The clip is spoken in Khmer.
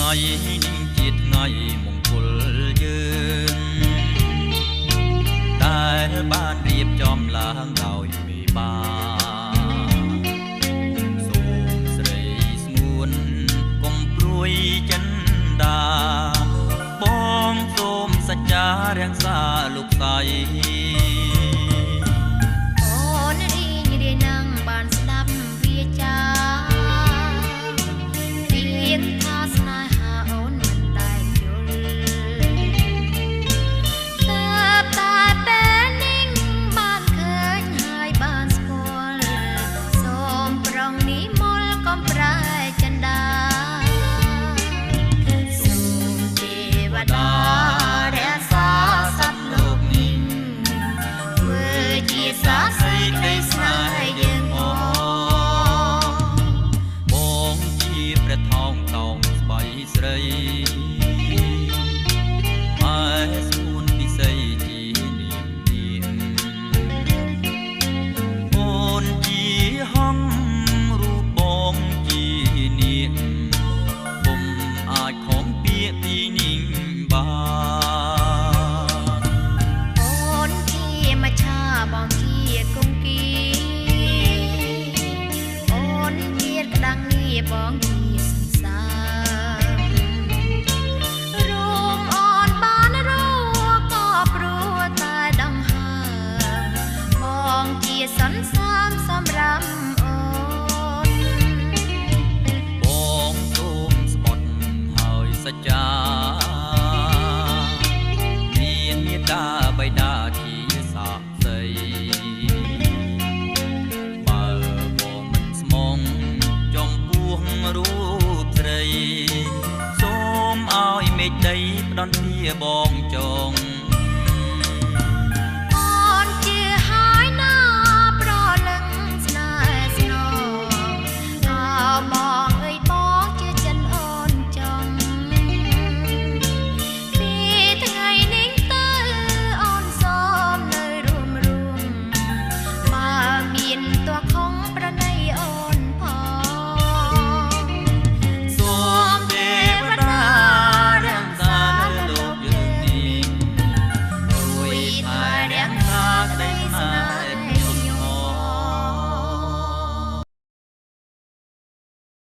ថ្ងៃនេះជាថ្ងៃមង្គលយើង ដែលបានរៀបចំឡើងដោយមេបា សូមស្រីស្ងួនកុំព្រួយចិនដា បងសូមសច្ចារាំងសាលោកសៃ អូនរីងរាយនឹងបានស្ដាប់វាចា រៀងថាស្នេហាអូនមិនដែលយល់ តែតែពេលនេះបានឃើញហើយបានស្គាល់ សូមប្រងនិមលកុំប្រែចិន្តា សូមទេវតារក្សាសត្វលោកនេះ ធ្វើជាសាក្សីក្តីស្នេហ៍យើងផង បងជាព្រះថោងតោងស្បៃស្រី ឯស្ងួនពិសីជានាមនាង អូនជាហងរូបបងជានាង ពុំអាចខំពាក្យពីនាងបាន អូនជាមច្ឆាបងជាគង្គី អូនជាក្តាំងនេះបងជាសន្សាម រួមអូនបានរក៏ព្រោះតែដង្ហើម បងជាសន្សាមសម្រាប់អូន បងសូមស្បត់ហើយសច្ចា មានមេត្តាបិតាជាសាក្សី បើបងមិនស្មងចំពោះរូបស្រី សូមឲ្យមេឃដីផ្ដន់ទាបងចង